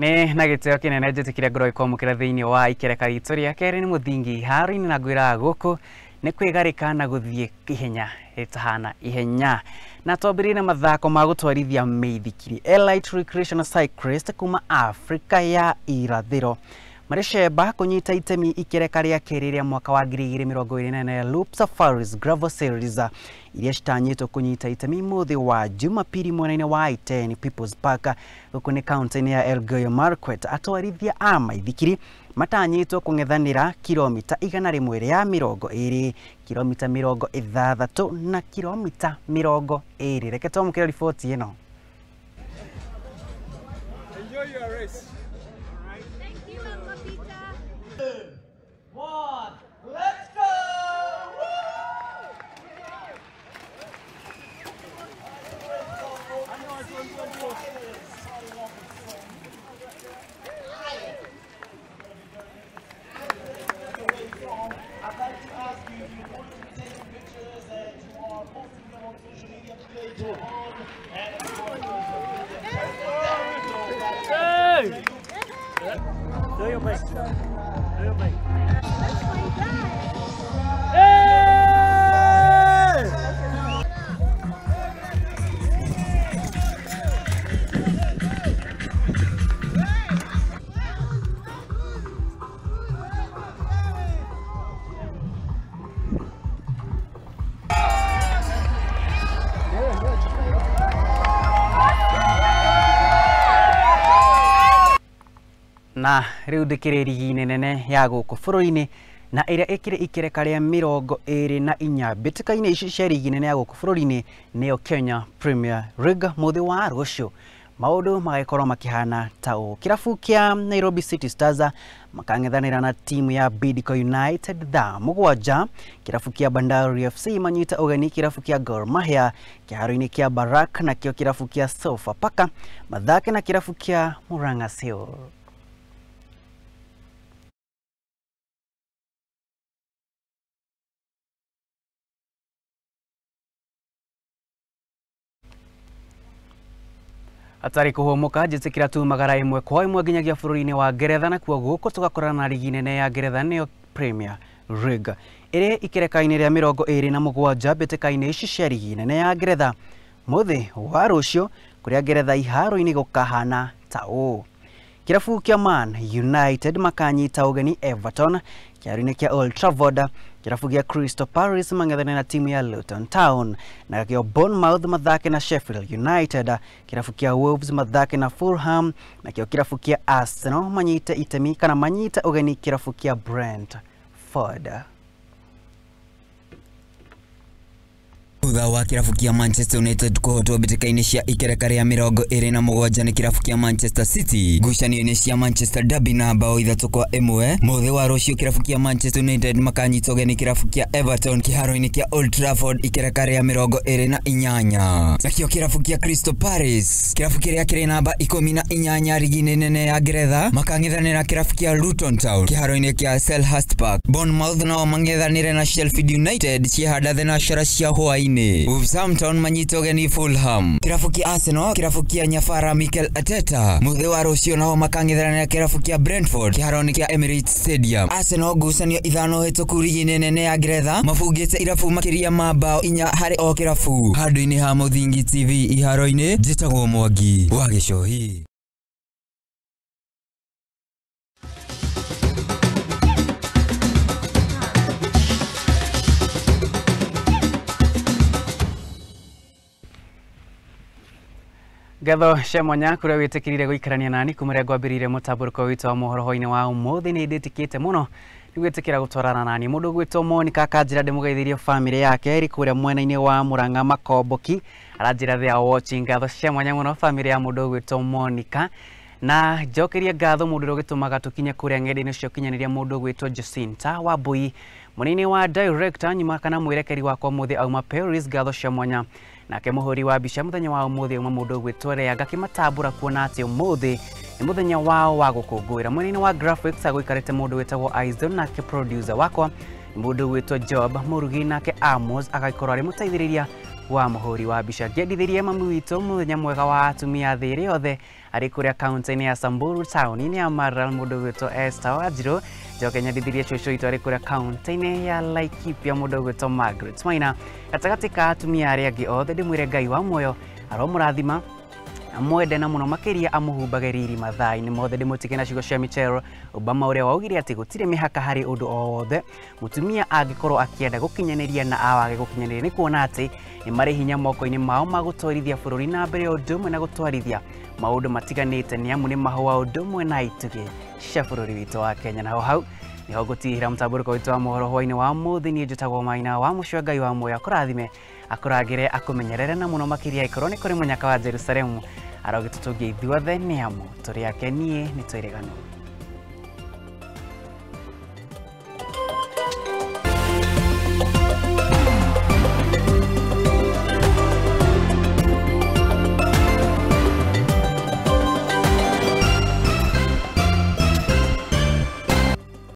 Nĩ na gĩtĩo kĩnene njĩtĩkire ngorwo ngĩkwamũkĩra thĩinĩ wa ikereka ritũ rĩa kerĩ nĩ mũthingi haro-inĩ na ngwĩraga gũkũ nĩ kwĩgarĩka na gũthiĩ ihenya rĩtahana ihenya. Na twambĩrĩrie na mathako ma gũtwarithia mĩithikiri. Elite Recreational Cyclist kuma Afrika ya irathĩro marĩ cemba kũnyita itemi ikereka rĩa kerĩ rĩa mwaka wa 2024 Loop Safaris Gravel Series iria citanyĩtwo kũnyita itemi mũthĩ wa Jumapili mwena-inĩ wa Iten People's Park gũkũ nĩ kaunti-inĩ ya Elgeyo Marakwet. Atwarithia a maithikiri matanyĩtwo kũng'ethanĩra kilomita 120, kilomita 60 na kilomita 20. Reke twamũkĩre riboti ĩno. Enjoy your race. Thank you, Uncle Peter. 1, let's go! I'd like to ask you if you want to be taking pictures and you are posting them on social media later on, and of course, Hey! Do your best. Do your best. That's my dad. Hey! Na rĩu ndĩkĩrĩ rigi-inĩ nene ya gũkũ bũrũri-inĩ na ĩrĩa ĩkĩrĩ ikereka rĩa 24 mbĩtĩka-inĩ ici cia rigi nene ya gũkũ bũrũri-inĩ nĩyo Kenya Premier League mũthĩ wa rũciũ maũndũ magagĩkorwo makĩhana ta ũũ. Kĩrabu kĩa Nairobi City Stars makang'ethanĩra na timu ya Bidco United thaa 7. Kĩrabu kĩa Bandari FC manyita ũgeni kĩrabu kĩa Gor Mahia kĩharo-inĩ kĩa Barak, nakĩo kĩrabu kĩa Sofapaka mathake na kĩrabu kĩa Murang'a Seal. Atarĩ kũhũmũka njĩtĩkĩra tumagara ĩmwe kwa ĩmwe nginyagia bũrũri-inĩ wa Ngeretha, nakuo gũkũ tũgakorana na rigi nene ya Ngeretha nĩyo Premier League ĩrĩ ikereka-inĩ rĩa 27 mbĩtĩka-inĩ ici cia rigi nene ya Ngeretha mũthĩ wa rũciũ kũrĩa Ngeretha iharo-inĩ gũkahana ta ũũ. Kĩrabu kĩa Man United makanyita ũgeni Everton kĩharo-inĩ kĩa Old Trafford. Kĩrabu kĩa Crystal Palace mang'ethanĩre na timu ya Luton Town, na kĩo Bournemouth mathake na Sheffield United. Kĩrabu kĩa Wolves mathake na Fulham, na kĩo kĩrabu kĩa Arsenal manyite itemi kana manyite ũgeni kĩrabu kĩa Brentford. Thutha wa kĩrabu kĩa Manchester United kũhotwo mbĩtĩka-inĩ cia ikereka rĩa 27 nĩ kĩrabu kĩa Manchester City ngucanio-inĩ cia Manchester Derby na bao 3-1 mũthĩ wa rũciũ kĩrabu kĩa Manchester United makanyita ũgeni kĩrabu kĩa Everton kĩharo-inĩ kĩa Old Trafford ikereka rĩa 28. Nakĩo kĩrabu kĩa Crystal Palace kĩrabu kĩrĩa kĩrĩ namba 18 rigi-inĩ nene ya Ngeretha makang'ethanĩra kĩrabu kĩa Luton Town kĩharo-inĩ kĩa Selhurst Park. Bournemouth nao mang'ethanĩre na Sheffield United ciĩhanda thenacara cia hwaĩ-inĩ. Wolverhampton manyita ũgeni Fulham. Kĩrabu kĩa Arsenal kĩrabu kĩa Nyafara Mikel Arteta mũthĩ wa rũciũ nao makang'ethanĩra kĩrabu kĩa Brentford kĩharo-inĩ kĩa Emirates Stadium. Arsenal ngucanio 5 hĩtũku rigi-inĩ nene ya Ngeretha mabungĩte irabu makĩria ma bao 4 harĩ o kĩrabu. Handũ-inĩ ha Mũthingi TV iharo-inĩ njĩtagwo Mwangi wa Gĩcohi. Ngatho cia mwanya kũrĩa wĩtĩkĩrire gũikarania nani kuma rĩrĩa ngwambĩrĩirie mũtambũrũko witũ wa mohoro hwaĩ-inĩ wa ũmũthĩ. Nĩ ndĩtĩkĩte mũno nĩ gwĩtĩkĩra gũtwarana nani. Mũndũ ũgwĩtwo Monica akanjĩra ndĩmũgeithĩrie bamĩrĩ yake ĩrĩ kũrĩa mwena-inĩ wa Murang'a Makomboki, aranjĩra they are watching. Ngatho cia mwanya mũno bamĩrĩ ya mũndũ ũgwĩtwo Monica. Na njokerie ngatho mũndũ ũrĩa ũgĩtũmaga tũkinye kũrĩa ng'enda-inĩ cia ũkinyanĩria, mũndũ ũgwĩtwo Jacinta Wambui mũnini wa director nyuma kana mwĩrekeri wakwa ũmũthĩ auma Paris. Ngatho cia mwanya nake mũhũri wa mbica mũthenya wa ũmũthĩ auma mũndũ ũgwĩtwo Rea ngakĩmatambũra kuona atĩ ũmũthĩ nĩ mũthenya wao wa gũkũngũĩra. Mũnini wa graphics agũikarĩte mũndũ wĩtagwo Aizon, nake producer wakwa mũndũ ũgwĩtwo Job Mũrugi, nake Amos agagĩkorwo arĩ mũteithĩrĩria Wa mũhũri wa mbica. Ngĩendithĩrie mami witũ mũthenya mwega wa atumia thĩ ĩrĩ yothe arĩ kũrĩa kaunti-inĩ ya Samburu taũni-inĩ ya Maralal, mũndũ ũgwĩtwo Esther Wanjirũ. Njoke nyendithĩrie cũcũ witũ arĩ kũrĩa kaunti-inĩ ya Laikipia, mũndũ ũgwĩtwo Margaret Maina. Gatagatĩ ka atumia arĩa angĩ othe, ndĩmwĩre Ngai wa muoyo aromũrathima, amwende na mũno makĩria amũhumbage riri mathaa-inĩ mothe. Ndĩmũtige na ciugo cia Michelle Obama ũrĩa waugire atĩ gũtirĩ mĩhaka harĩ ũndũ o wothe mũtumia angĩkorwo akĩenda gũkinyanĩria na awage gũkinyanĩria, nĩ kuona atĩ nĩ marĩ hinya moko-inĩ mao ma gũtwarithia bũrũri na mbere ũndũ ũmwe na gũtwarithia maũndũ matiganĩte, nĩ amu nĩ mahũa ũndũ ũmwe na itugĩ cia bũrũri witũ wa Kenya. Naho hau niho ngũtigĩra mũtambũrũko witũ wa mohoro hwainĩ wa mũthĩ. Niĩ njĩtagwo Maina wa Mũcwa. Ngai wa muoyo akũrathime, akũrangĩre, akũmenyerere na mũno makĩria ĩkorwo nĩ kũrĩ mũnyaka wa Jerusalemu arogĩtũtũngia ithuothe, nĩ amu tũrĩ ake. Niĩ nĩ twĩrĩgano.